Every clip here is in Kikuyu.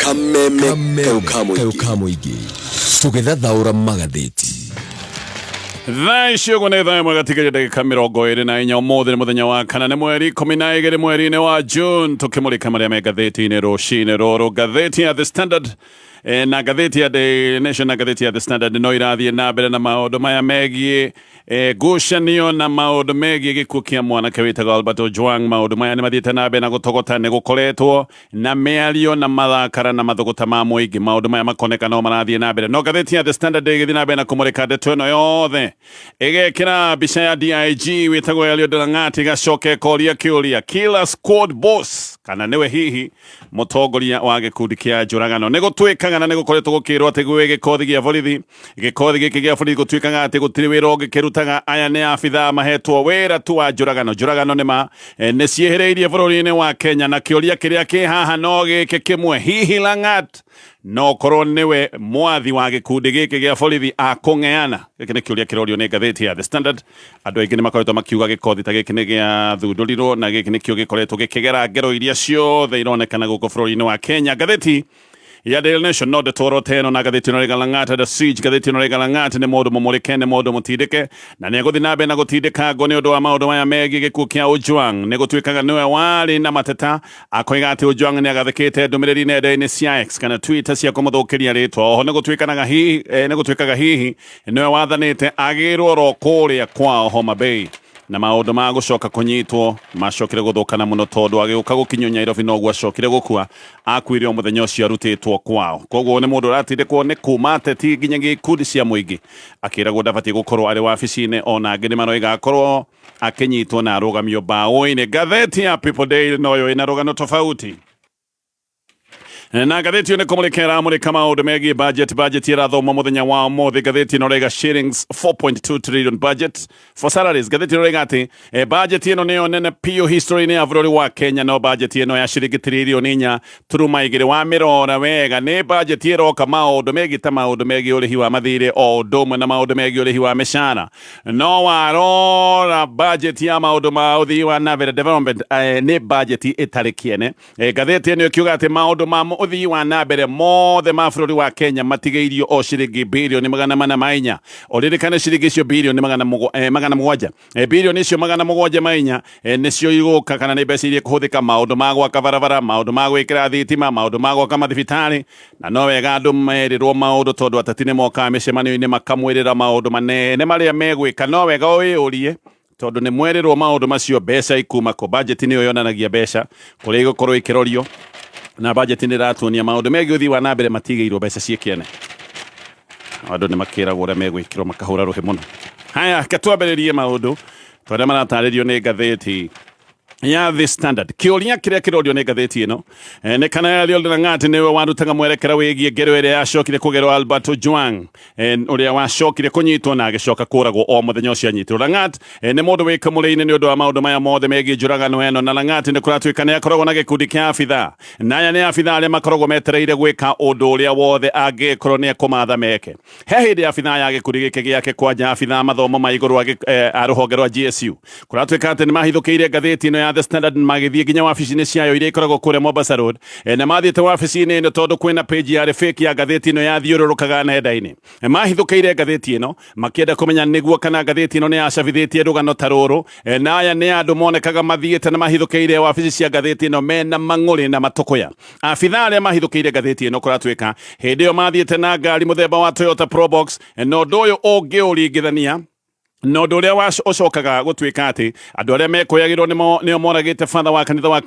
Kameme Kameme kayũ kayũ ka ka mũingĩ mũingĩ tũgĩthathaũra magathĩti. Thaa ici ũguo nĩ thaa ĩmwe gatigaire ndagĩka 24. Ũmũthĩ nĩ mũthenya wa kana, nĩ mweri 12 mweri-inĩ wa June, tũkĩmũrĩka marĩa me ngathĩti-inĩ rũcinĩ rũrũ. Ngathĩti ya The Standard na ngathĩti ya Daily Nation na ngathĩti ya The Standard no irathiĩ na mbere na maũndũ maya megiĩ ngucanio na maũndũ megiĩ gĩkuũ kĩa mwanake wĩtagwo Albert Ojwang. Maũndũ maya nĩ mathiĩte na mbere na gũtogota, nĩ gũkoretwo na mĩario na marakara na mathũgũta ma mũingĩ. Maũndũ maya makoneka no marathiĩ na mbere, no ngathĩti ya The Standard ĩgĩthiĩ na mbere na kũmũrĩka ndeto ĩno yothe, ĩgekĩra mbica ya DIG wĩtagwo Eliud Langat, ĩgacoka ĩkoria kĩũria, killer squad boss, kana nĩwe hihi mũtongoria wa gĩkundi kĩa njũragano? Nĩ gũtuĩkaga na nĩ gũkoretwo gũkĩrwo atĩ gwĩ gĩkothi gĩa borithi. Gĩkothi gĩkĩ gĩa borithi gũtuĩkaga atĩ gũtirĩ wĩra ũngĩ kĩrutaga. Aya nĩ abithaa mahetwo wĩra tu wa njũragano. Njũragano nĩ ma nĩ ciĩhĩrĩirie bũrũri-inĩ wa Kenya, na kĩũria kĩrĩa kĩ haha no gĩkĩ kĩmwe: hihi Langat no korwo nĩwe mwathi wa gĩkundi gĩkĩ gĩa borithi a kũng'eana? Gĩkĩ nĩ kĩũria kĩrorio nĩ ngathĩti ya The Standard. Andũ aingĩ nĩ makoretwo makiuga gĩkothi ta gĩkĩ nĩ gĩathundũrirwo na gĩkĩ nĩkĩo gĩkoretwo gĩkĩgera ngero iria ciothe ironekana gũkũ bũrũri-inĩ wa Kenya. Ngathĩti ya Daily Nation no ndeto oro ta ĩno, na ngathĩti ĩno rĩga Lang'at under siege. Ngathĩti ĩno rĩga Lang'at nĩ mũndũ mũmũrĩke, nĩ mũndũ mũtindĩke, na nĩ egũthiĩ na mbere na gũtindĩkangwo nĩ ũndũ wa maũndũ maya megiĩ gĩkuũ kĩa Ojwang. Nĩ gũtuĩkaga nĩwe warĩ na mateta akoiga atĩ Ojwang nĩ agathĩkĩte ndũmĩrĩri nenda-inĩ cia X kana Twitter cia kũmũthũkĩria rĩtwa. Oho nĩ gũtuĩkanaga hihi, nĩ gũtuĩkaga hihi nĩwe wathanĩte agĩrwo oro kũrĩa kwao Homa Bay, na maũndũ ma gũcoka kũnyitwo macokire gũthũkana mũno, tondũ agĩũka gũkinyio Nairobi noguo acokire gũkua. Akuire o mũthenya ũcio arutĩtwo kwao. Koguo nĩ mũndũ ũratindĩkwo nĩ kuma ateti nginyagia ikundi cia mũingĩ, akĩragwo ndabatiĩ gũkorwo arĩ wabici-inĩ. Ona angĩ nĩ maroiga akorwo akĩnyitwo na arũgamio mbaũ-inĩ. Ngathĩti ya People Daily noyo ĩna rũgano tofauti, na ngathĩti ĩyo nĩ kũmũrĩka ĩramũrĩka maũndũ megiĩ budget. Budget ĩrathomwo mũthenya wa ũmũthĩ. Ngathĩti ĩno ĩraiga shillings 4.2 trillion budget for salaries. Ngathĩti ĩno ĩraiga atĩ budget ĩno nĩyo nene biũ history-inĩ ya bũrũri wa Kenya. No budget ĩno ya ciringi tiririoni 4.2, wa mĩrora wega, nĩ budget ĩroka maũndũ megiĩ ta maũndũ megiĩ ũrĩhi wa mathirĩ o ũndũ ũmwe na maũndũ megiĩ ũrĩhi wa mĩcara. No warora budget ya maũndũ ma ũthii wa na mbere, development, nĩ budget ĩtarĩ kĩene. Ngathĩti ĩno ĩkiuga atĩ maũndũ ma ũthii wa na mbere mothe ma bũrũri wa Kenya matigĩirio o ciringi birioni 404. Ũririkane ciringi icio birioni 700, birioni icio 704, nĩcio igũka kana nĩ mbeca iria ikũhũthĩka maũndũ ma gwaka barabara, maũndũ ma gwĩkĩra thitima, maũndũ ma gwaka mathibitarĩ. Na no wega andũ merĩrwo maũndũ, tondũ ateti nĩ mokaga mĩcemanio-inĩ makamwĩrĩra maũndũ manene marĩa megwĩka. No wega wĩyũrie, tondũ nĩ mwerĩrwo maũndũ macio, mbeca ikuma kũ? Budget nĩyo yonanagia mbeca kũrĩa igũkorwo ikĩrorio, na budget nĩ ĩratuonia maũndũ megiĩ ũthii wa na mbere matigĩirwo mbeca ciĩ kĩene. Andũ nĩ makĩragwo ũrĩa megwĩkĩrwo, makahũra rũhĩ mũno. Haya, ke twambĩrĩrie maũndũ twarĩa maratarĩrio nĩ ngathĩti ya The Standard. Kĩũria kĩrĩa kĩrorio nĩ ngathĩti ĩno nĩ kana Eliud Langat nĩwe warutaga mwerekera wĩgiĩ ngero ĩrĩa yacokire kũgerwo Albert Ojwang, ũrĩa wacokire kũnyitwo na agĩcoka kũragwo o mũthenya ũcio anyitirwo. Langat nĩ mũndũ wĩ kamũrĩ-inĩ nĩ ũndũ wa maũndũ maya mothe megiĩ njũragano ĩno. Na Langat nĩ kũratuĩka nĩ akoragwo na gĩkundi kĩa abithaa, na aya nĩ abithaa arĩa makoragwo metereire gwĩka ũndũ ũrĩa wothe angĩkorwo nĩ ekũmatha meke. He hĩndĩ abithaa ya gĩkundi gĩkĩ gĩake, kwanja abithaa mathomo ma igũrũ a rũhonge rwa GSU, kũratuĩka atĩ nĩ mahithũkĩire ngathĩti ĩno ya The Standard, magĩthiĩ nginya wabici-inĩ ciayo iria ikoragwo kũrĩa Mombasa Road. Na mathiĩte wabici-inĩ ĩno tondũ kwĩna page yarĩ fake ya ngathĩti ĩno yathiũrũrũkaga nenda-inĩ. Mahithũkĩire ngathĩti ĩno makĩenda kũmenya nĩguo kana ngathĩti ĩno nĩ yacabithĩtie rũgano ta rũrũ. Na aya nĩ andũ monekaga mathiĩte na mahithũkĩire wabici cia ngathĩti ĩno mena mang'ũrĩ na matũkũya. Abithaa arĩa mahithũkĩire ngathĩti ĩno kũratuĩka hĩndĩ ĩyo mathiĩte na ngari mũthemba wa Toyota Probox. Na ũndũ ũyũ ũngĩũringithania na ũndũ ũrĩa ũcokaga gũtuĩka atĩ andũ arĩa mekũyagĩrwo nĩo moragĩte batha wa kanitha wa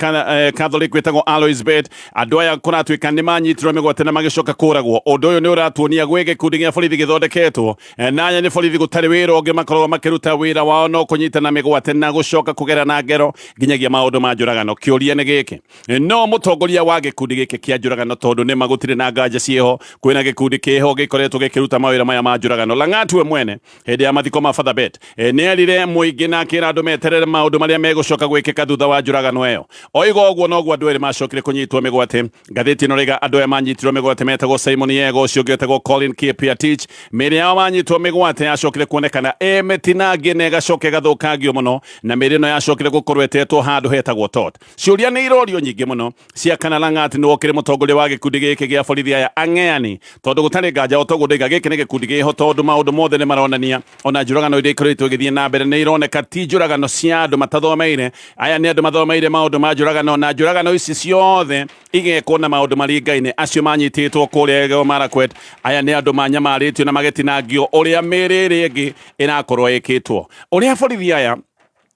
Catholic wĩtagwo Alois Bett, andũ aya kũratuĩka nĩ manyitirwo mĩgwate na magĩcoka kũragwo. Ũndũ ũyũ nĩ ũratuonia gwĩ gĩkundi gĩa borithi gĩthondeketwo, na aya nĩ borithi gũtarĩ wĩra ũngĩ makoragwo makĩruta. Wĩra wao no kũnyitana mĩgwate na gũcoka kũgera na ngero nginyagia maũndũ ma njũragano. Kĩũria nĩ gĩkĩ: no mũtongoria wa gĩkundi gĩkĩ kĩa njũragano? Tondũ nĩ magũtirĩ na nganja ciĩho, kwĩna gĩkundi kĩho gĩkoretwo gĩkĩruta mawĩra maya ma njũragano. Langat we mwene hĩndĩ ya mathiko ma Father. Bett nĩ erire mũingĩ na akĩra andũ meterere maũndũ marĩa megũcoka gwĩkĩka thutha wa njũragano ĩyo. Oiga ũguo noguo andũ erĩ macokire kũnyitwo mĩgwate. Ngathĩti ĩno rĩga andũ aya manyitirwo mĩgwate metagwo Simon Yego, ũcio ũngĩ wetagwo Colin Kipiatich. Mĩĩrĩ yao manyitwo mĩgwate yacokire kuonekana ĩ mĩtinangie na ĩgacoka ĩgathũkangio mũno, na mĩĩrĩ ĩno yacokire gũkorwo ĩtetwo handũ hetagwo Tot. Ciũria nĩ irorio nyingĩ mũno cia kana Lang'at nĩwe ũkĩrĩ mũtongoria wa gĩkundi gĩkĩ gĩa borithi aya ang'eani, tondũ gũtarĩ nganja o toguo ndoiga gĩkĩ nĩ gĩkundi gĩho, tondũ maũndũ mothe nĩ maronania ona njũragano iria ikoretwo igĩthiĩ na mbere nĩ ironeka ti njũragano cia andũ matathomeire. Aya nĩ andũ mathomeire maũndũ ma njũragano, na njũragano ici ciothe igekwo na maũndũ maringaine. Acio manyitĩtwo kũrĩa Elgeyo Marakwet, aya nĩ andũ manyamarĩtio na magetinangio ũrĩa mĩĩrĩ ĩrĩa ĩngĩ ĩrakorwo ĩkĩtwo. Ũrĩa borithi aya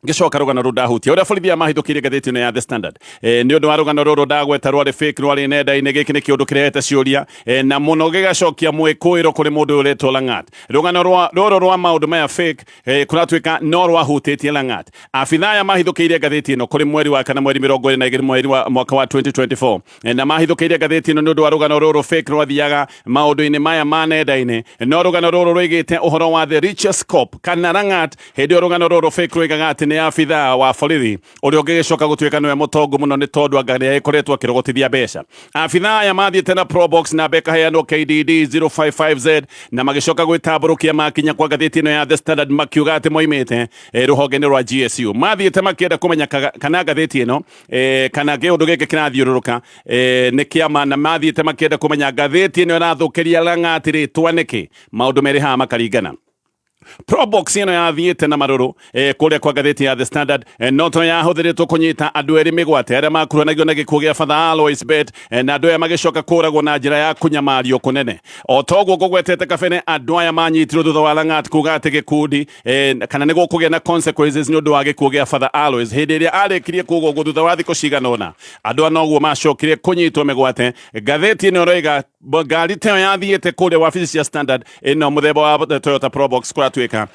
ngĩcoka rũgano rũu ndahutia ũrĩa borithi aya mahithũkĩire ngathĩti ĩno ya The Standard. Nĩ ũndũ wa rũgano rũrũ ndagweta rwarĩ fake, rwarĩ nenda-inĩ. Gĩkĩ nĩ kĩũndũ kĩrehete ciũria na mũno gĩgacokia mwĩkũĩro kũrĩ mũndũ ũyũ ũretwo Lang'at. Rũgano rũrũ rwa maũndũ maya fake kũratuĩka no rwahutĩtie Lang'at. Abithaa aya mahithũkĩire ngathĩti ĩno kũrĩ mweri wa kana mweri 22 mweri wa mwaka wa 2024, na mahithũkĩire ngathĩti ĩno nĩ ũndũ wa rũgano rũrũ fake rwathiaga maũndũ-inĩ maya ma nenda-inĩ. No rũgano rũrũ rũigĩte ũhoro wa the richest cop kana Lang'at. Hĩndĩ ĩyo rũgano rũrũ fake rũigaga atĩ nĩ abithaa wa borithi ũrĩa ũngĩgĩcoka gũtuĩka nĩwe mũtongu mũno nĩ tondũ anga nĩ agĩkoretwo akĩrogotithia mbeca. Abithaa aya mathiĩte na Probox namba ĩkaheanwo KDD 055Z na magĩcoka gwĩtambũrũkia makinya kwa ngathĩti ĩno ya The Standard makiuga atĩ moimĩte rũhonge-inĩ rwa GSU. Mathiĩte makĩenda kũmenya kana ngathĩti ĩno kana kĩũndũ gĩkĩ kĩrathiũrũrũka nĩ kĩama, na mathiĩte makĩenda kũmenya ngathĩti ĩno ĩrathũkĩria Lang'at rĩtwa nĩkĩ. Maũndũ merĩ haha makaringana. Probox ĩno yathiĩte na marũrũ kũrĩa kwa ngathĩti ya The Standard, no to yahũthĩrĩtwo kũnyita andũ erĩ mĩgwate arĩa makuruhanagio na gĩkuũ gĩa Father Alois Bett, na andũ aya magĩcoka kũragwo na njĩra ya kũnyamario kũnene. O toguo ngũgwetete kabere, andũ aya manyitirwo thutha wa Lang'at kuga atĩ gĩkundi kana nĩ gũkũgĩa na consequences nĩ ũndũ wa gĩkuũ gĩa Father Alois. Hĩndĩ ĩrĩa arĩkirie kuga ũguo thutha wa thikũ cigana ũna, andũ aya noguo macokire kũnyitwo mĩgwate. Ngathĩti ĩno ĩroiga ngari ta ĩyo yathiĩte kũrĩa wabici cia Standard ĩno mũthemba wa Toyota Probox kũratuĩka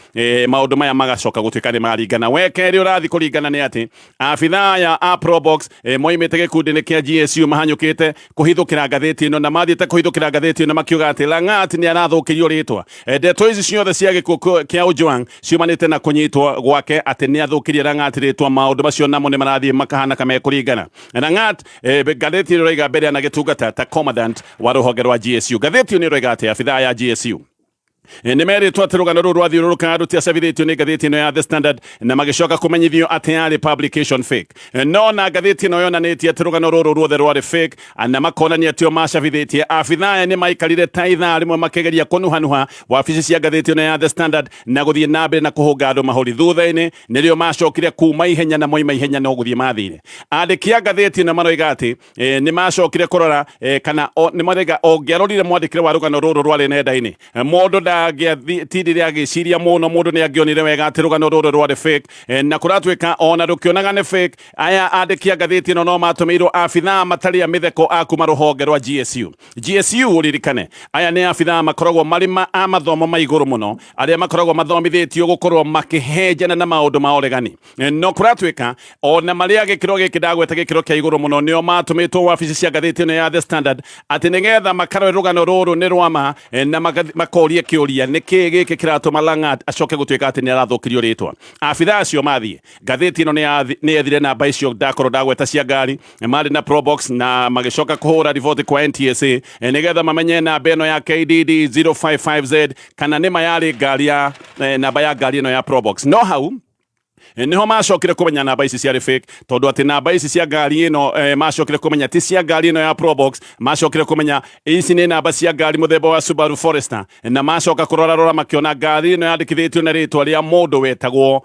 maũndũ maya magacoka gũtuĩka nĩ maringana. We kerĩ ũrathiĩ kũringana nĩ atĩ abithaa aya a Probox moimĩte gĩkundi-inĩ kĩa GSU mahanyũkĩte kũhithũkĩra ngathĩti ĩno, na mathiĩte kũhithũkĩra ngathĩti ĩno makiuga atĩ Lang'at nĩ arathũkĩrio rĩtwa. Ndeto ici ciothe cia gĩkuũ kĩa Ojwang ciumanĩte na kũnyitwo gwake atĩ nĩ athũkĩrie Lang'at rĩtwa. Maũndũ macio namo nĩ marathiĩ makahana kamekũringana. Lang'at ngathĩti ĩno ĩroiga mbere anagĩtungata ta commandant wa rũhonge rwa GSU. Ngathĩti ĩno ĩroiga atĩ abithaa ya GSU nĩ merĩtwo atĩ rũgano rũu rwathiũrũrũkaga rũtiacabithĩtio nĩ ngathĩti ĩno ya The Standard, na magĩcoka kũmenyithio atĩ yarĩ publication fake. No na ngathĩti ĩno yonanĩtie atĩ rũgano rũrũ ruothe rwarĩ fake, na makonania atĩ o macabithĩtie. Abithaa aya nĩ maikarire ta ithaa rĩmwe makĩgeria kũnuhanuha wabici cia ngathĩti ĩno ya The Standard na gũthiĩ na mbere na kũhũnga andũ mahũri. Thutha-inĩ nĩrĩo macokire kuma ihenya, na moima ihenya no gũthiĩ mathire. Andĩki a ngathĩti ĩno maroiga atĩ nĩ macokire kũrora kana nĩ maroiga ũngĩarorire mwandĩkĩre wa rũgano rũrũ rwarĩ nenda-inĩ, mũndũ ndangĩatindire agĩciria mũno, mũndũ nĩ angĩonire wega atĩ rũgano rũrũ rwarĩ fake, na kũratuĩka ona rũkĩonaga nĩ fake. Aya andĩki a ngathĩti ĩno no matũmĩirwo abithaa matarĩ a mĩtheko a kuma rũhonge rwa GSU. GSU ũririkane aya nĩ abithaa makoragwo marĩ a mathomo ma igũrũ mũno, arĩa makoragwo mathomithĩtio gũkorwo makĩhenjana na maũndũ ma ũregani. No kũratuĩka ona marĩ a gĩkĩro gĩkĩ ndagweta gĩkĩro kĩa igũrũ mũno, nĩo matũmĩtwo wabici cia ngathĩti ĩno ya The Standard atĩ nĩgetha makarore rũgano rũrũ nĩ rwa ma, na makorie kĩũria nĩkĩ gĩkĩ kĩratũma Lang'at acoke gũtuĩka atĩ nĩ arathũkĩrio rĩtwa. Abithaa acio mathiĩ ngathĩti ĩno nĩ yethire namba icio ndakorwo ndagweta cia ngari marĩ na Probox, na magĩcoka kũhũra riboti kwa NTSA nĩgetha mamenye namba ĩno ya KDD 055Z kana nĩma yarĩ ngari ya namba ya ngari ĩno ya Probox. No hau niho macokire kũmenya namba ici ciarĩ fake, tondũ atĩ namba ici cia ngari ĩno macokire kũmenya ti cia ngari ĩno ya Probox. Macokire kũmenya ici nĩ namba cia ngari mũthemba wa Subaru Forester, na macoka kũrora rora makĩona ngari ĩno yandĩkithĩtio na rĩtwa rĩa mũndũ wetagwo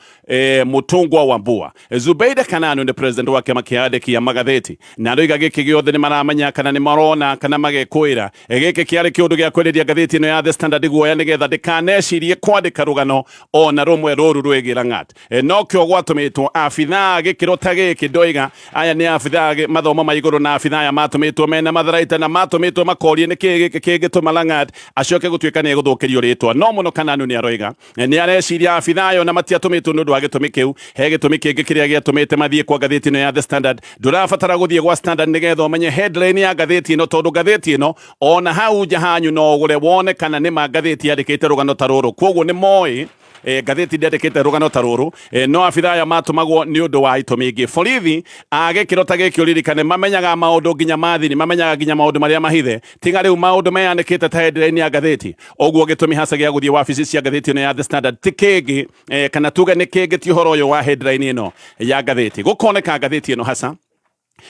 Mũtũngwa wa Mbua. Zubeida Kananu nĩ president wa kĩama kĩa andĩki a magathĩti, na aroiga gĩkĩ gĩothe nĩ maramenya kana nĩ marona kana magekũĩra. Gĩkĩ kĩarĩ kĩũndũ gĩa kwenderia ngathĩti ĩno ya The Standard guoya nĩgetha ndĩkanecirie kwandĩka rũgano ona rũmwe rũru rwĩgiĩ Lang'at. No kĩo gwatũmĩtwo abithaa gĩkĩro ta gĩkĩ ndoiga aya nĩ abithaa mathomo ma igũrũ, na abithaa aya matũmĩtwo mena matharaita na matũmĩtwo makorie nĩkĩ gĩkĩ kĩngĩtũma Lang'at acoke gũtuĩka nĩ egũthũkĩrio rĩtwa. No mũno Kananu nĩ aroiga nĩ areciria abithaa ayo na matiatũmĩtwo nĩ ũndũ wa gĩtũmi kĩu. He gĩtũmi kĩngĩ kĩrĩa gĩatũmĩte mathiĩ kwa ngathĩti ĩno ya The Standard. Ndũrabatara gũthiĩ gwa Standard nĩgetha ũmenye headline ya ngathĩti ĩno, tondũ ngathĩti ĩno ona hau nja hanyu no ũgũre wone kana nĩ ma ngathĩti yandĩkĩte rũgano ta rũrũ. Kwoguo nĩ moĩ Ngathĩti ndĩandĩkĩte rũgano ta rũrũ, no abithaa aya matũmagwo nĩ ũndũ wa itũmi ingĩ. Borithi a gĩkĩro ta gĩkĩ, ũririkane, mamenyaga maũndũ nginya ma thiri, mamenyaga nginya maũndũ marĩa mahithe, tiga rĩu maũndũ meyanĩkĩte ta headline ya ngathĩti. Ũguo gĩtũmi hasa gĩa gũthiĩ wabici cia ngathĩti ĩno ya The Standard ti kĩngĩ, kana tuge nĩ kĩngĩ, ti ũhoro ũyũ wa headline ĩno ya ngathĩti. Gũkoneka ngathĩti ĩno hasa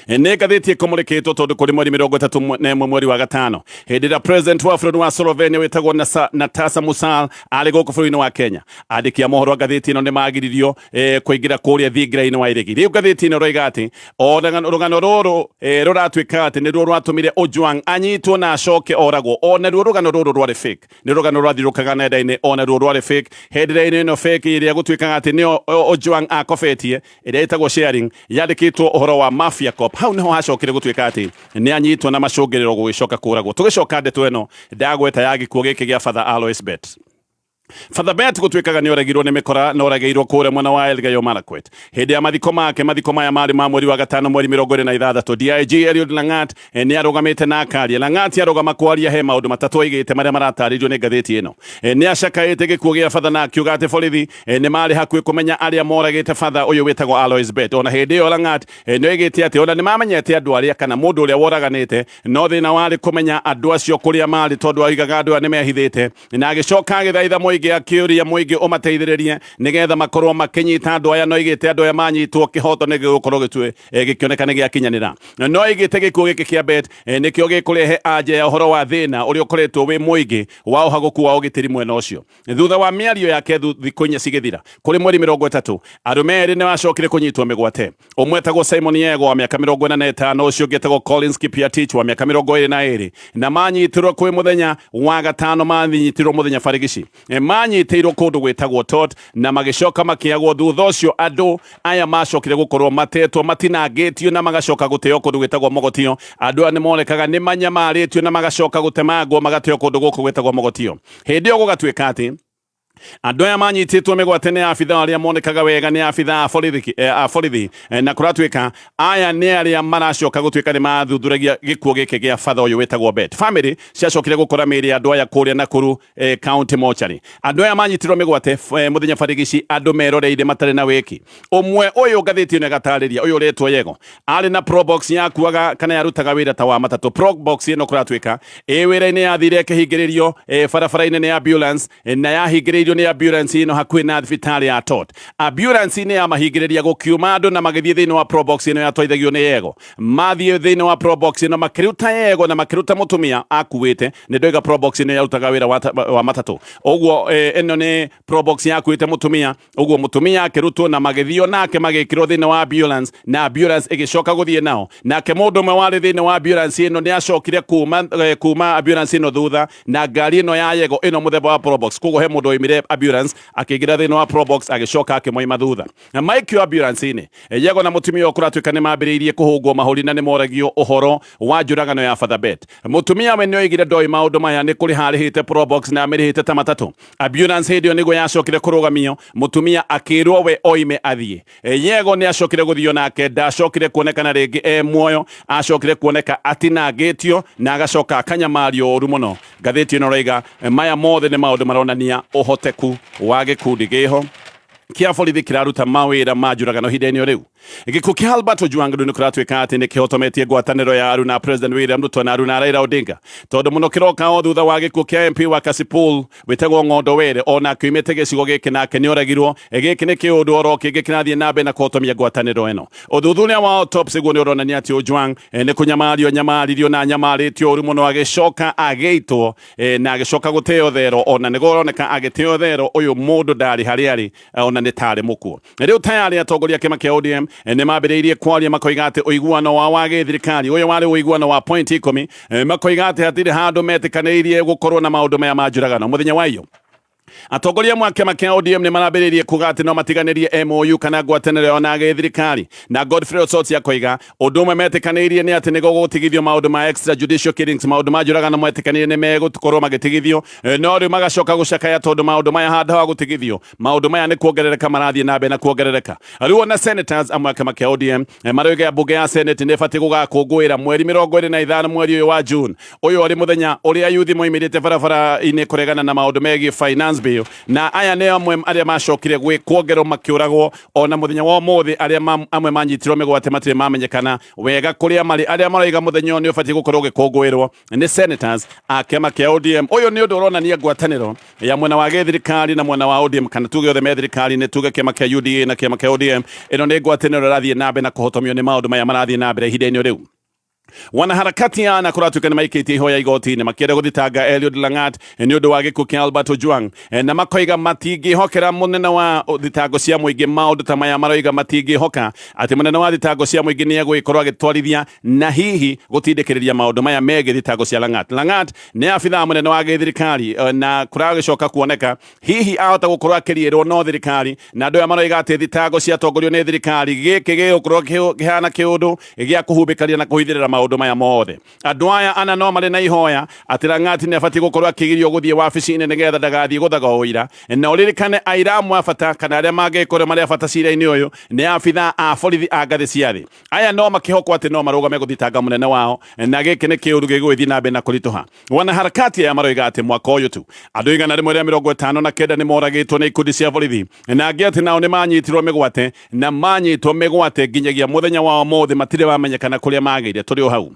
nĩ ngathĩti ĩkũmũrĩkĩtwo tondũ kũrĩ mweri 31 mweri wa gatano, hĩndĩ ĩrĩa president wa bũrũri wa Slovenia wĩtagwo Natasa Musal arĩ gũkũ bũrũri-inĩ wa Kenya, andĩki a mohoro a ngathĩti ĩno nĩ magiririo kũingĩra kũrĩa thingira-inĩ wa iregi. Rĩu ngathĩti ĩno ĩroiga atĩ ona rũgano rũrũ rũratuĩka atĩ nĩruo rwatũmire Ojwang anyitwo na acoke oragwo. Ona ruo rũgano rũrũ rwarĩ fake, nĩ rũgano rwathiũrũkaga nenda-inĩ, ona ruo rwarĩ fake. Headline ĩno fake ĩrĩa gũtuĩkaga atĩ nĩyo Ojwang akobetie, ĩrĩa ĩtagwo sharing, yandĩkĩtwo ũhoro wa mafia cop. Hau nĩho hacokire gũtuĩka atĩ nĩ anyitwo na macũngĩrĩro gũgĩcoka kũragwo. Tũgĩcoka ndeto ĩno ndagweta ya gĩkuũ gĩkĩ gĩa Father Alois Bett. Father Bett gũtuĩkaga nĩ oragirwo nĩ mĩkora na oragĩirwo kũrĩa mwena wa Elgeyo Marakwet hĩndĩ ya mathiko make. Mathiko maya marĩ ma mweri wa gatano mweri 26. DIG Eliud Langat nĩ arũgamĩte na akaria. Langat arũgama kwaria, he maũndũ matatũ aigĩte marĩa maratarĩrio nĩ ngathĩti ĩno. Nĩ acakaĩte gĩkuũ gĩa Father na akiuga atĩ borithi nĩ marĩ hakuhĩ kũmenya arĩa moragĩte Father ũyũ wĩtagwo Alois Bett. Ona hĩndĩ ĩyo Langat nĩ oigĩte atĩ ona nĩ mamenyete andũ arĩa kana mũndũ ũrĩa woraganĩte, no thĩna warĩ kũmenya andũ acio kũrĩa marĩ, tondũ oigaga andũ aya nĩ mehithĩte. Na agĩcoka agĩthaitha mũingĩ, akĩũria mũingĩ ũmateithĩrĩrie nĩgetha makorwo makĩnyita andũ aya. No oigĩte andũ aya manyitwo, kĩhoto nĩ gĩgũkorwo gĩkĩoneka nĩ gĩakinyanĩra. No oigĩte gĩkuũ gĩkĩ kĩa Bet nĩkĩo gĩkũrehe anja ya ũhoro wa thĩna ũrĩa ũkoretwo wĩ mũingĩ wa ũhagũku wa ũgitĩri mwena ũcio. Thutha wa mĩario yake, thikũ 4 cigĩthira, kũrĩ mweri 30, arũme erĩ nĩ macokire kũnyitwo mĩgwate. Ũmwe etagwo Simon Yego wa mĩaka 45, ũcio ũngĩ etagwo Collins Kipiatich wa mĩaka 22, na manyitirwo kwĩ mũthenya wa gatano. Manyitirwo mũthenya barigici, manyitĩirwo kũndũ gwĩtagwo Tot na magĩcoka makĩagwo. Thutha ũcio andũ aya macokire gũkorwo matetwo, matinangĩtio na magacoka gũteo kũndũ gwĩtagwo Mogotio. Andũ aya nĩ monekaga nĩ manyamarĩtio na magacoka gũtemangwo, magateo kũndũ gũkũ gwĩtagwo Mogotio. Hĩndĩ ĩyo gũgatuĩka atĩ andũ aya manyitĩtwo mĩgwate nĩ abitha arĩa monekaga wega nĩ abitha a borithi, na kũratuĩka aya nĩ arĩa maracoka gũtuĩka nĩ mathuthuragia gĩkuũ gĩkĩ gĩa batha ũyũ wĩtagwo Bet. Family ciacokire gũkora mĩĩrĩ ya andũ aya kũrĩa Nakuru County Mortuary. Andũ aya manyitirwo mĩgwate mũthenya barigici, andũ meroreire matarĩ na wĩki. Ũmwe ũyũ, ngathĩti ĩno ĩgatarĩria, ũyũ ũretwo Yego arĩ na Probox yakuaga kana yarutaga wĩra ta wa matatũ. Probox ĩno kũratuĩka ĩ wĩra-inĩ yathire ĩkĩhingĩrĩrio barabara-inĩ nĩ ambulance, na yahingĩrĩirio nĩ ambulance ĩno hakuhĩ na thibitarĩ ya Tot. Ambulance nĩ yamahingĩrĩria, gũkiuma andũ na magĩthiĩ thĩinĩ wa Probox ĩno yatwarithagio nĩ Yego. Mathiĩ thĩinĩ wa Probox ĩno makĩruta Yego na makĩruta mũtumia akuĩte. Nĩ ndoiga Probox ĩno yarutaga wĩra wa matatũ, ũguo ĩno nĩ Probox yakuĩte mũtumia. Ũguo mũtumia akĩrutwo na magĩthio nake, magĩkĩrwo thĩinĩ wa ambulance, na ambulance ĩgĩcoka gũthiĩ nao. Nake mũndũ ũmwe warĩ thĩinĩ wa ambulance ĩno nĩ acokire kuma ambulance ĩno thutha na ngari ĩno ya Yego ĩno mũthemba wa Probox. Koguo he mũndũ waimire ambulance akĩingĩra thĩinĩ wa Probox, agĩcoka akĩmoima thutha na maikio ambulance-inĩ. Yego na mũtumia ũyũ kũratuĩka nĩ mambĩrĩirie kũhũngwo mahũri na nĩ moragio ũhoro wa njũragano ya Father Bet. Mũtumia we nĩ oigire ndoĩ maũndũ maya, nĩ kũrĩha arĩhĩte Probox na amĩrĩhĩte ta matatũ. Ambulance hĩndĩ ĩyo nĩguo yacokire kũrũgamio, mũtumia akĩrwo we oime athiĩ. Yego nĩ acokire gũthio nake, ndacokire kuonekana rĩngĩ e muoyo. Acokire kuoneka atinangĩtio na agacoka akanyamario ũru mũno. Ngathĩti ĩno ĩroiga maya mothe nĩ maũndũ maronania ũhoteku wa gĩkundi gĩho kĩa borithi kĩraruta mawĩra ma njũragano ihinda-inĩ o rĩu. Gĩkuũ kĩa Albert Ojwang rĩu nĩ kũratuĩka atĩ nĩ kĩhotometie ngwatanĩro ya aruna President William Ruto na aruna Raila Odinga, tondũ mũno kĩroka o thutha wa gĩkuũ kĩa MP wa Kasipul wĩtagwo Ng'ondo Were, ona akiumĩte gĩcigo gĩkĩ nake nĩ oragirwo. Gĩkĩ nĩ kĩũndũ oro kĩngĩ kĩrathiĩ na mbere na kũhotomia ngwatanĩro ĩno. Ũthuthuria wa autopsy guo nĩ ũronania atĩ Ojwang nĩ kũnyamario anyamaririo na anyamarĩtio ũru mũno, agĩcoka agĩitwo na agĩcoka gũteo thero. Ona nĩ kũroneka agĩteo thero ũyũ mũndũ ndarĩ harĩa arĩ, ona nĩ tarĩ mũkuũ. Rĩu tayarĩ atongoria a kĩama kĩa ODM nĩ mambĩrĩirie kwaria, makoiga atĩ ũiguano wao wa gĩthirikari ũyũ warĩ ũiguano wa point 10. Makoiga atĩ hatirĩ handũ metĩkanĩirie gũkorwo na maũndũ maya ma njũragano. Mũthenya wa iyo atongoria amwe a kĩama kĩa ODM nĩ marambĩrĩirie kuga atĩ no matiganĩrie MOU kana ngwatanĩro yao na gĩthirikari, na Godfrey Osotsi akoiga ũndũ ũmwe metĩkanĩirie nĩ atĩ nĩ gũgũtigithio maũndũ ma extrajudicial killings, maũndũ ma njũragano metĩkanĩirie nĩ megũkorwo magĩtigithio. No rĩu magacoka gũcakaya tondũ maũndũ maya handũ ha gũtigithio, maũndũ maya nĩ kuongerereka marathiĩ na mbere na kuongerereka. Rĩu ona senators amwe a kĩama kĩa ODM maroiga mbunge ya Senate nĩ ĩbatiĩ gũgakũngũĩra mweri 25 mweri ũyũ wa June, ũyũ arĩ mũthenya ũrĩa yuthi moimĩrĩte barabara-inĩ kũregana na maũndũ megiĩ finance. advance bail, na aya nĩ amwe arĩa macokire gwĩkwo ngero makĩũragwo. Ona mũthenya wa ũmũthĩ arĩa amwe manyitirwo mĩgwate matirĩ mamenyekana wega kũrĩa marĩ. Arĩa maroiga mũthenya ũyũ nĩ ũbatiĩ gũkorwo ũgĩkũngũĩrwo nĩ senators a kĩama kĩa ODM. Ũyũ nĩ ũndũ ũronania ngwatanĩro ya mwena wa gĩthirikari na mwena wa ODM, kana tuge othe me thirikari-inĩ, tuge kĩama kĩa UDA na kĩama kĩa ODM. Ĩno nĩ ngwatanĩro ĩrathiĩ na mbere na kũhotomio nĩ maũndũ maya marathiĩ na mbere ihinda-inĩ rĩu. Wanaharakati ana kũratuĩka nĩ maikĩtie ihoya igoti-inĩ makĩenda gũthitanga Eliud Langat nĩ ũndũ wa gĩkuũ kĩa Albert Ojwang, na makoiga matingĩhokera mũnene wa thitango cia mũingĩ maũndũ ta maya. Maroiga matingĩhoka atĩ mũnene wa thitango cia mũingĩ nĩ egũgĩkorwo agĩtwarithia na hihi gũtindĩkĩrĩria maũndũ maya megiĩ thitango cia Langat. Langat nĩ abithaa mũnene wa gĩthirikari, na kũragĩcoka kuoneka hihi ahota gũkorwo akĩriĩrwo no thirikari, na andũ aya maroiga atĩ thitango ciatongorio nĩ thirikari gĩkĩ gĩgũkorwo kĩhana kĩũndũ gĩa kũhumbĩkaria na kũhithĩrĩra maũndũ maya mothe. Andũ aya ana no marĩ na ihoya atĩ Lang'at nĩ abatiĩ gũkorwo akĩgirio gũthiĩ wabici-inĩ nĩgetha ndagathiĩ gũthaga ũira. Na ũririkane aira amwe a bata kana arĩa mangĩkorwo marĩ a bata cira-inĩ ũyũ nĩ abithaa a borithi a ngathĩ cia thĩ. Aya no makĩhokwo atĩ no marũgame gũthitanga mũnene wao, na gĩkĩ nĩ kĩũru gĩgũgĩthiĩ na mbere na kũritũha. Wanaharakati aya maroiga atĩ mwaka ũyũ tu andũ 159 nĩ moragĩtwo nĩ ikundi cia borithi, na angĩ atĩ nao nĩ manyitirwo mĩgwate, na manyitwo mĩgwate nginyagia mũthenya wa ũmũthĩ matirĩ mamenyekana kũrĩa magĩire. Tũrĩ o hau,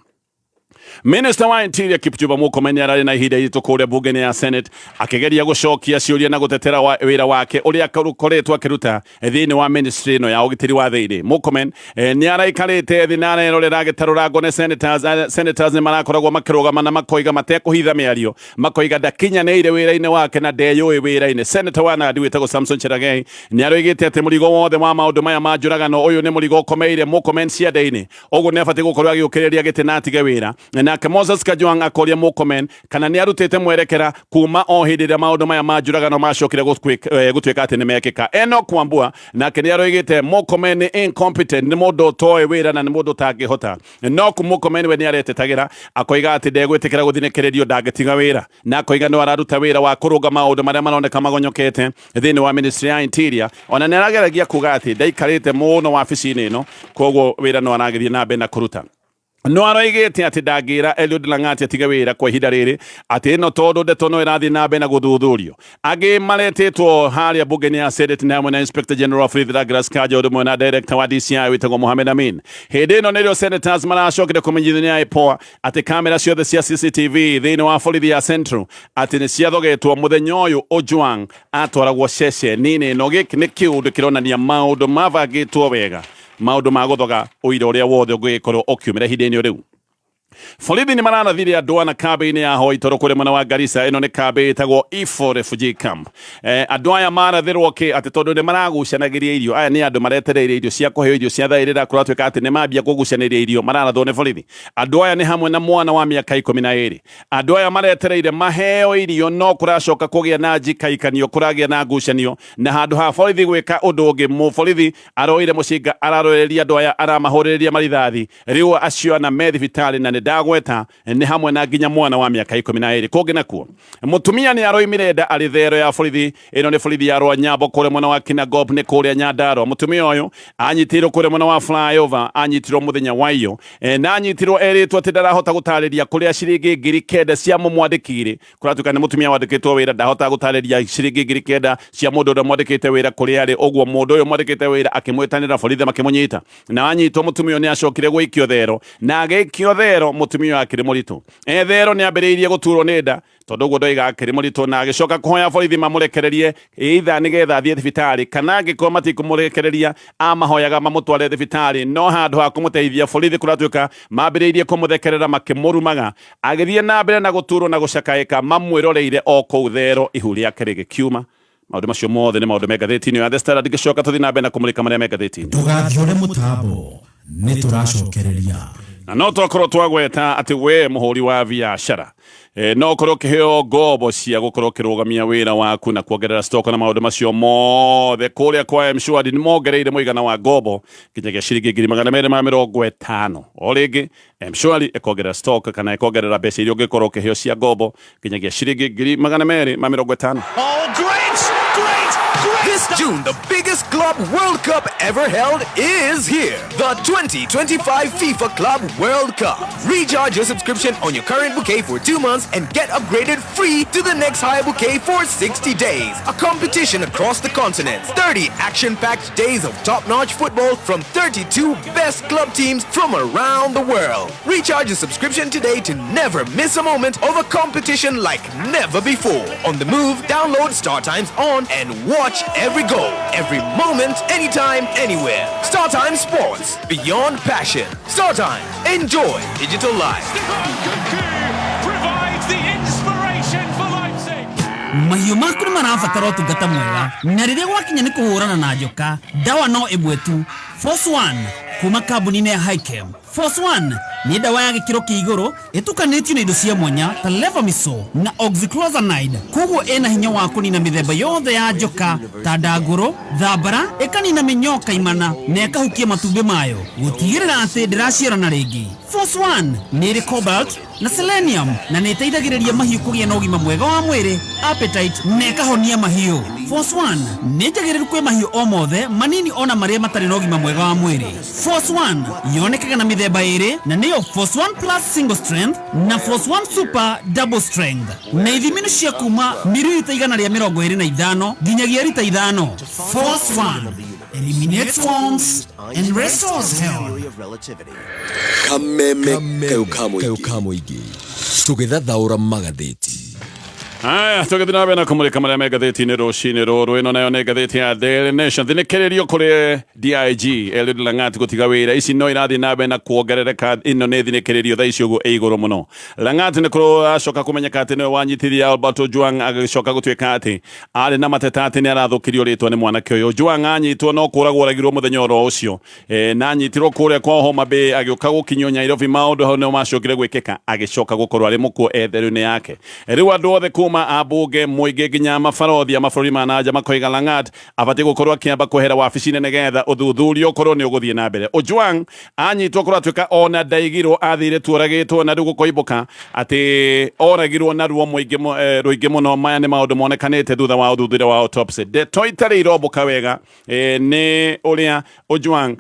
Minister wa Interior Kipchumba Murkomen nĩ ararĩ na ihinda iritũ kũrĩa bunge-inĩ ya Senate akĩgeria gũcokia ciũria na gũtetera wĩra wake ũrĩa akoretwo akĩruta thĩinĩ wa ministry ĩno ya ũgitĩri wa thĩinĩ. Murkomen nĩ araikarĩte thĩ na arerorera agĩtarũrangwo nĩ senators. Senators nĩ marakoragwo makĩrũgama na makoiga matekũhitha mĩario, makoiga ndakinyanĩire wĩra-inĩ wake na ndeyũĩ wĩra-inĩ. Senator wa Nandi wĩtagwo Samson Cherargei nĩ aroigĩte atĩ mũrigo wothe wa maũndũ maya ma njũragano ũyũ nĩ mũrigo ũkomeire Murkomen ciande-inĩ, ũguo nĩ abatiĩ gũkorwo agĩũkĩrĩria gĩtĩ na atige wĩra. Nake Moses Kajwang akoria Murkomen kana nĩ arutĩte mwerekera kuma o hĩndĩ ĩrĩa maũndũ maya ma njũragano macokire gũtuĩka atĩ nĩ mekĩka. Enoch Wambua nake nĩ aroigĩte Murkomen nĩ incompetent, nĩ mũndũ ũtoĩ wĩra na nĩ mũndũ ũtangĩhota. No Murkomen we nĩ aretetagĩra akoiga atĩ ndegwĩtĩkĩra gũthinĩkĩrĩrio, ndangĩtiga wĩra, na akoiga no araruta wĩra wa kũrũnga maũndũ marĩa maroneka magonyokete thĩinĩ wa ministry ya Interior. Ona nĩ arageragia kuga atĩ ndaikarĩte mũno wabici-inĩ ĩno, koguo wĩra no aragĩthiĩ na mbere na kũruta. No aroigĩte atĩ ndangĩra Eliud Lang'at atige wĩra kwa ihinda rĩrĩ, atĩ ĩno tondũ ndeto no ĩrathiĩ na mbere na gũthuthurio. Angĩ maretĩtwo harĩa bunge-inĩ ya Senate nĩ hamwe na Inspector General of Police Douglas Kanja, ũndũ ũmwe na Director wa DCI wĩtagwo Mohamed Amin. Hĩndĩ ĩno nĩrĩo senators maracokire kũmenyithania IPOA atĩ kamera ciothe cia CCTV thĩinĩ wa borithi ya Central atĩ nĩ ciathogetwo mũthenya ũyũ Ojwang atwaragwo ceceni-inĩ ĩno. Gĩkĩ nĩ kĩũndũ kĩronania maũndũ mabangĩtwo wega, maũndũ ma gũthoga ũira ũrĩa wothe ũngĩgĩkorwo ũkiumĩra ihinda-inĩ rĩu. Borithi nĩ mararathire andũ ana kambĩ-inĩ ya ahoi toro kũrĩa mwena wa Garissa. Ĩno nĩ kambĩ ĩtagwo Ifo Refugee Camp. Andũ aya marathĩrwo kĩ atĩ tondũ nĩ maragucanagĩria irio. Aya nĩ andũ maretereire irio cia kũheo, irio cia thaa ĩrĩa kũratuĩka atĩ nĩ mambia kũgucanĩria irio, mararathwo nĩ borithi. Andũ aya nĩ hamwe na mwana wa mĩaka 12. Andũ aya maretereire maheo irio, no kũracoka kũgĩa na njikaikanio, kũragĩa na ngucanio, na handũ ha borithi gwĩka ũndũ ũngĩ, mũborithi aroire mũcinga araroreria andũ aya, aramahũrĩrĩria marithathi. Rĩu acio ana me thibitarĩ, na nĩ ndagweta nĩ hamwe na nginya mwana wa mĩaka 12. Kũngĩ nakuo, mũtumia nĩ aroimire nda arĩ thero ya borithi. Ĩno nĩ borithi ya Rwanyambo kũrĩa mwena wa Kinangop, nĩ kũrĩa Nyandarua. Mũtumia ũyũ anyitirwo kũrĩa mwena wa flyover, anyitirwo mũthenya wa iyo, na anyitirwo erĩtwo atĩ ndarahota gũtarĩria kũrĩa ciringi 9,000 cia mũmwandĩki irĩ. Kũratuĩka nĩ mũtumia wandĩkĩtwo wĩra, ndahotaga gũtarĩria ciringi 9,000 cia mũndũ ũrĩa mwandĩkĩte wĩra kũrĩa arĩ. Ũguo mũndũ ũyũ mwandĩkĩte wĩra akĩmwĩtanĩra borithi makĩmũnyita, na anyitwo mũtumia ũyũ nĩ acokire gũikio thero, na agĩikio thero mũtumia ũyũ akĩrĩ mũritũ. E thero nĩ ambĩrĩirie gũturwo nĩ nda, tondũ ũguo ndoiga akĩrĩ mũritũ, na agĩcoka kũhoya borithi mamũrekererie either nĩgetha athiĩ thibitarĩ, kana angĩkorwo matikũmũrekereria amahoyaga mamũtware thibitarĩ. No handũ ha kũmũteithia, borithi kũratuĩka mambĩrĩirie kũmũthekerera makĩmũrumaga. Agĩthiĩ na mbere na gũturwo na gũcakaĩka mamwĩroreire o kũu thero, ihu rĩake rĩgĩkiuma. Maũndũ macio mothe nĩ maũndũ me ngathĩti-inĩ ya The Standard. Ngĩcoka tũthiĩ na mbere na kũmũrĩka marĩa me ngathĩti-inĩ. Ndũgathiore mũtambo, nĩ tũracokereria. Na no twakorwo twagweta atĩ we mũhũri wa biacara, no ũkorwo ũkĩheo ngombo cia gũkorwo ũkĩrũgamia wĩra waku na kuongerera stock na maũndũ macio mothe. Kũrĩa kwa M-Shwari nĩ mongereire mũigana wa ngombo nginyagia ciringi 250,000. O rĩngĩ, M-Shwari ĩkongerera stock kana ĩkongerera mbeca iria ũngĩkorwo ũkĩheo cia ngombo nginyagia ciringi 250,000. Oh, great, great. This June, the biggest Club World Cup ever held is here. The 2025 FIFA Club World Cup. Recharge your subscription on your current bouquet for 2 months and get upgraded free to the next higher bouquet for 60 days. A competition across the continent. 30 action-packed days of top-notch football from 32 best club teams from around the world. Recharge your subscription today to never miss a moment of a competition like never before. On the move, download Star Times On and watch every goal, every moment, anytime, anywhere. Star Times Sports, beyond passion. Star Times, enjoy digital life. Provides the inspiration for Leipzig. Mahiũ maku nĩ marabatara ũtungata mwega, na rĩrĩa gwakinya nĩ kũhũrana na njoka, ndawa no ĩmwe tu, Force One kuma kambuni-inĩ ya Hikem. Force One nĩ ndawa ya gĩkĩro kĩa igũrũ ĩtukanĩtio na indo cia mwanya ta levamisole na oxyclozanide, koguo ĩna hinya wa kũnina mĩthemba yothe ya njoka ta ndangũrũ, thambara, ĩkanina mĩnyoo kaimana na ĩkahukia matumbĩ mayo gũtigĩrĩra atĩ ndĩraciarana rĩngĩ. Force One nĩ ĩrĩ cobalt na selenium na nĩ ĩteithagĩrĩria mahiũ kũgĩa na ũgima mwega wa mwĩrĩ, appetite, na ĩkahonia mahiũ. Force One nĩ njagĩrĩru kwĩ mahiũ o mothe manini ona marĩa matarĩ na ũgima mwega wa mwĩrĩ. Force One yonekaga na mĩthemba ĩrĩ, na nĩyo Force One Plus Single Strength na Force One Super Double Strength, na ithimi nĩ cia kuma mililita 125 nginyagia rita 5. Force One eliminates worms and restores health. Kameme kayo ka mũingĩ tũgĩthathaũra magathĩti. Aya, tũgĩthiĩ na mbere na kũmũrĩka marĩa me ngathĩti-inĩ rũcinĩ rũrũ. Ĩno nayo nĩ ngathĩti ya Daily Nation. Thinĩkĩrĩrio kũrĩ DIG Eliud Langat gũtiga wĩra, ici no irathiĩ na mbere na kuongerereka. Ĩno nĩ thinĩkĩrĩrio thaa ici ũguo ĩ igũrũ mũno. Langat nĩ kũracoka kũmenyeka atĩ nĩwe wanyitithia Albert Ojwang, agĩcoka gũtuĩka atĩ arĩ na mateta atĩ nĩ arathũkirio rĩtwa nĩ mwanake ũyũ. Ojwang anyitwo no kũragwo oragirwo mũthenya oro ũcio, na anyitirwo kũrĩa kwa Homa Bay, agĩũka gũkinyio Nairobi. Maũndũ hau nĩo macokire gwĩkĩka, agĩcoka gũkorwo arĩ mũkuo etherũ-inĩ yake. Rĩu andũ othe kuma ambunge, mũingĩ, nginya mabarothi a mabũrũri ma nanja makoiga Langat abatiĩ gũkorwo akĩamba kwehera wabici-inĩ nĩgetha ũthuthuria ũkorwo nĩ ũgũthiĩ na mbere. Ojwang anyitwo kũratuĩka ona ndaigirwo, athire tuoragĩtwo, na rĩu gũkoimbũka atĩ oragirwo na ruo mũingĩ rũingĩ mũno. Maya nĩ maũndũ monekanĩte thutha wa ũthuthuria wa autopsy. Ndeto itarĩ irombũka wega nĩ ũrĩa Ojwang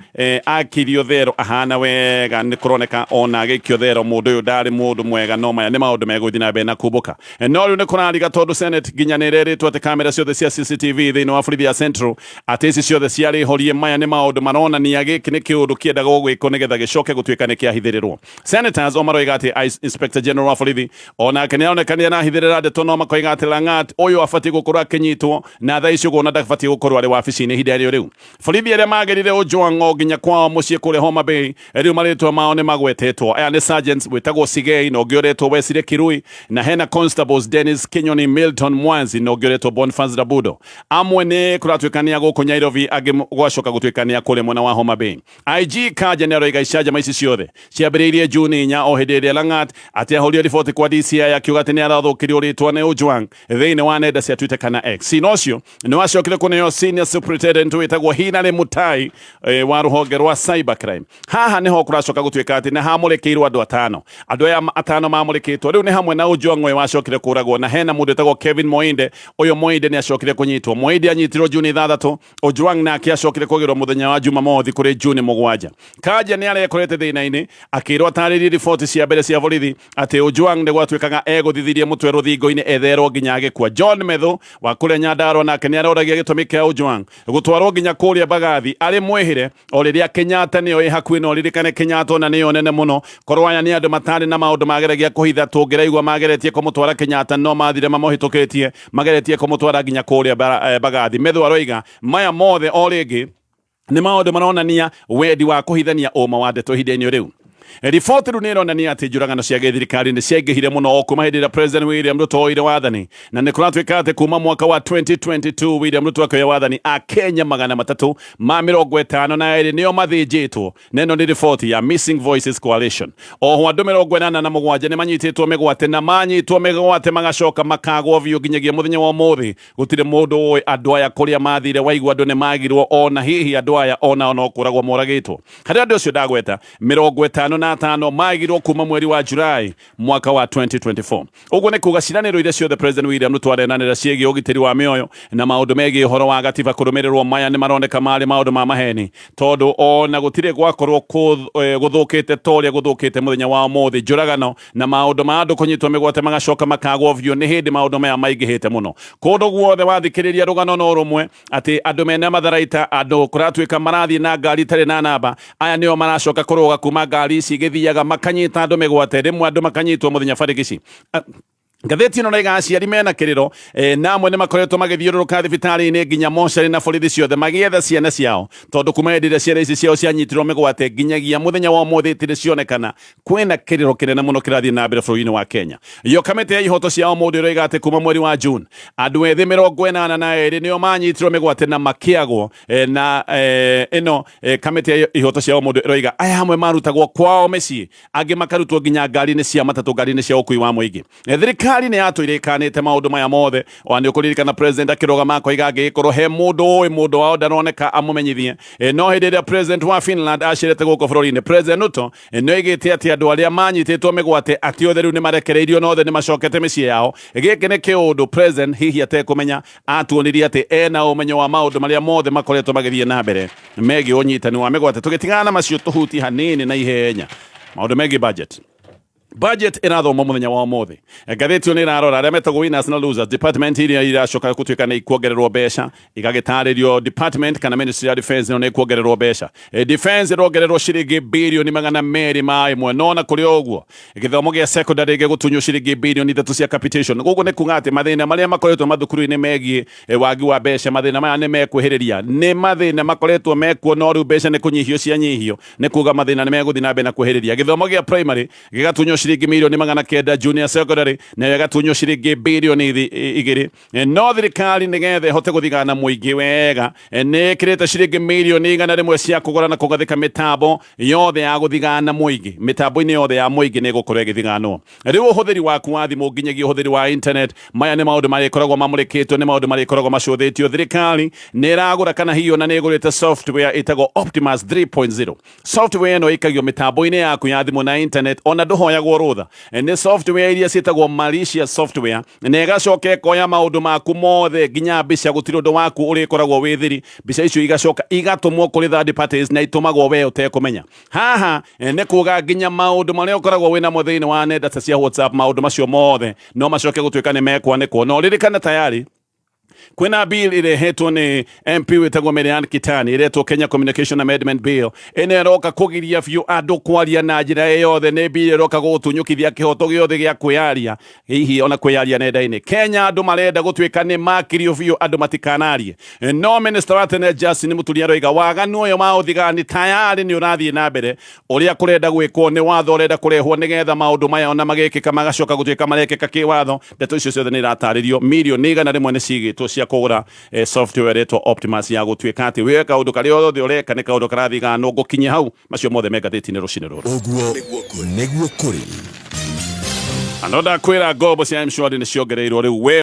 akirio thero ahana wega. Nĩ kũroneka ona agĩikio thero mũndũ ũyũ ndarĩ mũndũ mwega, no maya nĩ maũndũ megũthiĩ na mbere na kumbũka. No rĩu nĩ kũrariga tondũ Senate nginya nĩ ĩrerĩtwo atĩ kamera ciothe cia CCTV thĩinĩ wa borithi ya Central atĩ ici ciothe ciarĩ horie. Maya nĩ maũndũ maronania gĩkĩ nĩ kĩũndũ kĩendagwo gwĩkwo nĩgetha gĩcoke gũtuĩka nĩ kĩahithĩrĩrwo. Senators o maroiga atĩ Inspector General wa borithi onake nĩ aroneka nĩ arahithĩrĩra ndeto, no makoiga atĩ Langat ũyũ abatiĩ gũkorwo akĩnyitwo na thaa ici ũguo na ndabatiĩ gũkorwo arĩ wabici-inĩ ihinda rĩo. Rĩu borithi arĩa magerire Ojwang o nginya kwao mũciĩ kũrĩa Homa Bay, rĩu marĩtwa mao nĩ magwetetwo. Aya nĩ sergeants wĩtagwo Sigei na ũngĩ ũretwo Wesire Kirui, na hena constables Dennis Kinyoni, Milton Mwanzi na ũngĩ ũretwo Boniface Rabudo. Amwe nĩ kũratuĩka nĩ a gũkũ Nairobi, angĩ gwacoka gũtuĩka nĩ a kũrĩa mwena wa Homa Bay. IG Kanja nĩ aroiga icanjama ici ciothe ciambĩrĩirie Juni 4, o hĩndĩ ĩrĩa Langat atĩ ahũrire riboti kwa DCI akiuga atĩ nĩ arathũkirio rĩtwa nĩ Ojwang thĩinĩ wa nenda cia Twitter kana X. Cina ũcio nĩ wacokire kũneo senior superintendent wĩtagwo Hilary Mutai wa rũhonge rwa cybercrime. Haha nĩho kũracoka gũtuĩka atĩ nĩ hamũrĩkĩirwo andũ atano. Andũ aya atano mamũrĩkĩtwo rĩu nĩ hamwe na Ojwang ũyũ wacokire kũragwo, na hena mũndũ wĩtagwo Kevin Moinde. Ũyũ Moinde nĩ acokire kũnyitwo. Moinde anyitirwo Juni 6, Ojwang nake acokire kũgĩrwo mũthenya wa Jumamothi kũrĩ Juni 7. Kanja nĩ arekorete thĩna-inĩ akĩrwo atarĩrie riboti cia mbere cia borithi atĩ Ojwang nĩ gwatuĩkaga egũthithirie mũtwe rũthingo-inĩ etherwo nginya agĩkua. John Methu wa kũrĩa Nyandarua nake nĩ aroragia gĩtũmi kĩa Ojwang gũtwarwo nginya kũrĩa Mbagathi arĩ mwĩhĩre o rĩrĩa Kenyatta nĩyo ĩ hakuhĩ. Na ũririkane Kenyatta ona nĩyo nene mũno. Korwo aya nĩ andũ matarĩ na maũndũ mageragia kũhitha, tũngĩraigua mageretie kũmũtwara Kenyatta, no mathire mamũhĩtũkĩtie, mageretie kũmũtwara nginya kũrĩa Mbagathi. Methu aroiga maya mothe o rĩngĩ nĩ maũndũ maronania wendi wa kũhithania ũma wa ndeto ihinda-inĩ rĩu. Riboti rĩu nĩ ĩronania atĩ njũragano cia gĩthirikari nĩ ciaingĩhire mũno o kuma hĩndĩ ĩrĩa President William Ruto oire wathani, na nĩ kũratuĩka atĩ kuma mwaka wa 2022 William Ruto akĩoya wathani, Akenya 352 nĩo mathĩnjĩtwo, na ĩno nĩ riboti ya Missing Voices Coalition. Oho andũ 87 nĩ manyitĩtwo mĩgwate, na manyitwo mĩgwate magacoka makagwo biũ nginyagia mũthenya wa ũmũthĩ. Gũtirĩ mũndũ ũĩ andũ aya kũrĩa mathire. Waigua andũ nĩ magirwo, ona hihi andũ aya onao no kũragwo moragĩtwo. Harĩ andũ acio ndagweta 50 5 maigirwo kuma mweri wa July mwaka wa 2024. Ũguo nĩ kuga ciranĩro iria ciothe President William Ruto arenanĩra ciĩgiĩ ũgitĩri wa mĩoyo na maũndũ megiĩ ũhoro wa gatiba kũrũmĩrĩrwo, maya nĩ maroneka marĩ maũndũ ma maheni, tondũ ona gũtirĩ gwakorwo gũthũkĩte ta ũrĩa gũthũkĩte mũthenya wa ũmũthĩ. Njũragano na maũndũ ma andũ kũnyitwo mĩgwate magacoka makagwo biũ nĩ hĩndĩ maũndũ maya maingĩhĩte mũno. Kũndũ guothe wathikĩrĩria rũgano no rũmwe, atĩ andũ mena matharaita, andũ kũratuĩka marathiĩ na ngari itarĩ na namba, aya nĩo maracoka kũrũga kuma ngari ici igĩthiaga makanyita andũ mĩgwate, rĩmwe andũ makanyitwo mũthenya barigici. Ngathĩti ĩno raiga aciari mena kĩrĩro na amwe nĩ makoretwo magĩthiũrũrũka thibitarĩ-inĩ nginya mocarĩ na borithi ciothe magĩetha ciana ciao, tondũ kuma hĩndĩ ĩrĩa ciana ici ciao cianyitirwo mĩgwate nginyagia mũthenya wa ũmũthĩ itirĩ cionekana. Kwĩna kĩrĩro kĩnene mũno kĩrathiĩ na mbere bũrũri-inĩ wa Kenya. Yo kamĩtĩ ya ihoto cia mũndũ ĩroiga atĩ kuma mweri wa June andũ ethĩ 82 nĩo manyitirwo mĩgwate na makĩagwo na ĩno kamĩtĩ ya ihoto cia mũndũ ĩroiga aya amwe marutagwo kwao mĩciĩ, angĩ makarutwo nginya ngari-inĩ cia matatũ, ngari-inĩ cia ũkui wa mũingĩ. Thirikari nĩ yatũire ĩkanĩte maũndũ maya mothe. Ona nĩ ũkũririkana president akĩrũgama akoiga angĩgĩkorwo he mũndũ ũĩ mũndũ wao ndaroneka amũmenyithie. No hĩndĩ ĩrĩa president wa Finland acerete gũkũ bũrũri-inĩ, President Ruto nĩ oigĩte atĩ andũ arĩa manyitĩtwo mĩgwate atĩ othe rĩu nĩ marekereirio na othe nĩ macokete mĩciĩ yao. Gĩkĩ nĩ kĩũndũ president hihi atekũmenya atuonirie atĩ ena ũmenyo wa maũndũ marĩa mothe makoretwo magĩthiĩ na mbere megiĩ ũnyitani wa mĩgwate. Tũgĩtigana na macio tũhutie hanini na ihenya maũndũ megiĩ budget. Budget ĩrathomwo mũthenya wa ũmũthĩ. Ngathĩti ĩyo nĩ ĩrarora arĩa metagwo winners na losers, department iria iracoka gũtuĩka nĩ ikuongererwo mbeca, igagĩtarĩrio department kana ministry ya defense ĩno nĩ ikuongererwo mbeca. Defense ĩrongererwo ciringi birioni 201. No na kũrĩ o ũguo, gĩthomo gĩa secondary gĩgũtunywo ciringi birioni 3 cia capitation. Gũkũ nĩ kuga atĩ mathĩna marĩa makoretwo mathukuru-inĩ megiĩ wagi wa mbeca, mathĩna maya nĩ mekwĩhĩrĩria. Nĩ mathĩna makoretwo mekuo, no rĩu mbeca nĩ kũnyihio cianyihio, nĩ kuga mathĩna nĩ megũthiĩ na mbere na kwĩhĩrĩria. Gĩthomo gĩa primary gĩgatunywo ciringi mirioni 900, junior secondary nayo ĩgatunywo ciringi birioni 2. No thirikari nĩgetha ĩhote gũthigana mũingĩ wega nĩ ĩkĩrĩte ciringi mirioni 100 cia kũgũra na kũgathĩka mĩtambo yothe ya gũthigana mũingĩ. Mĩtambo-inĩ yothe ya mũingĩ nĩ ĩgũkorwo ĩgĩthiganwo. Rĩu ũhũthĩri waku wa thimũ nginyagia ũhũthĩri wa internet, maya nĩ maũndũ marĩkoragwo mamũrĩkĩtwo, nĩ maũndũ marĩkoragwo macũthĩtio. Thirikari nĩ ĩragũra kana hihi ona nĩ ĩgũrĩte software ĩtagwo Optimus 3.0. Software ĩno ĩikagio mĩtambo-inĩ yaku ya thimũ na internet, ona ndũhoyagwo rũtha. Nĩ software iria ciĩtagwo malicious software, na ĩgacoka ĩkoya maũndũ maku mothe nginya mbica, gũtirĩ ũndũ waku ũrĩkoragwo wĩ thiri. Mbica icio igacoka igatũmwo kũrĩ third parties na itũmagwo we ũtekũmenya. Haha nĩ kuga nginya maũndũ marĩa ũkoragwo wĩ namo thĩinĩ wa nenda ta cia WhatsApp, maũndũ macio mothe no macoke gũtuĩka nĩ mekwanĩkwo. No ririkana tayari kwĩna bill ĩrehetwo nĩ MP wĩtagwo Marianne Kitany, ĩretwo Kenya Communication Amendment Bill. Ĩno ĩroka kũgiria biũ andũ kwaria na njĩra ĩyothe. Nĩ bill ĩroka gũgũtunyũkithia kĩhoto gĩothe gĩa kwĩyaria, hihi ona kwĩyaria nenda-inĩ. Kenya andũ marenda gũtuĩka nĩ makirio biũ andũ matikanarie. No minister wa tene Justin Muturi aroiga waganu ũyũ wa ũthigani tayari nĩ ũrathiĩ na mbere. Ũrĩa kũrenda gwĩkwo nĩ watho ũrenda kũrehwo nĩgetha maũndũ maya ona magĩkĩka magacoka gũtuĩka marekĩka kĩwatho. Ndeto icio ciothe nĩ iratarĩrio. Mirioni 100 nĩ cigĩtwo cia kũgũra software ĩretwo Optimus ya gũtuĩka atĩ wĩ kaũndũ karĩa othe ũreka nĩ kaũndũ karathiganwo. Ngũkinyia hau, macio mothe me ngathĩti-inĩ rũcinĩ rũrũ. Ũguo nĩguo kũrĩ. Ano ndakwĩra ngombo cia M-Shwari nĩ ciongereirwo rĩu we.